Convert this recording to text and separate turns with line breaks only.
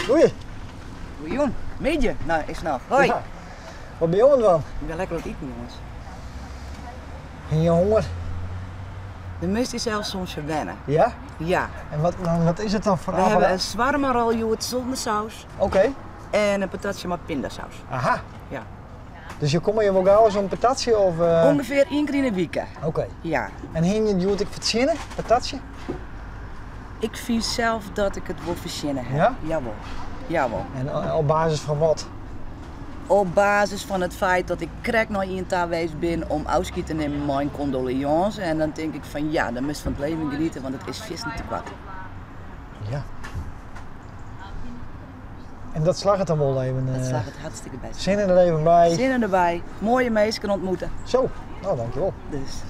Goeie.
Goeie Middei, no is noch. Hoi.
Ja. Wat binne jo oan it dwaan?
Ik bin lekker oan it iten, jonges.
En je honger?
De moatst dysels soms ferwenne.
Ja?
Ja.
En wat, wat is it dan foar
We hawwe in shawarmarol hjoed sûnder saus.
Oké.
En in patatsje mei pindasaus.
Aha.
Ja.
Dus jo komme hjir wol gau ris om in patatsje? Of,
Ungefear ien kear yn 'e wike.
Oké.
Ja.
En hiene je it hjoed ek fertsjinne, patatsje?
Ik fyn sels dat ik it wol fertsjinne ha.
Ja?
Jawol. Jawol.
En op basis fan wat?
Op basis fan it feit dat ik krekt nei ien ta west bin om ôfskied te nimmen mei in kondoleânse. En dan tink ik fan ja, dan moatst fan it leven geniete, want it is fierstente koart.
Ja. En dat slagget dan wol even?
Dat slagget hartstikke bêst.
Sinne der even by.
Sinne derby. Moaie minsken ontmoete.
Zo, no dankjewol.
Dus.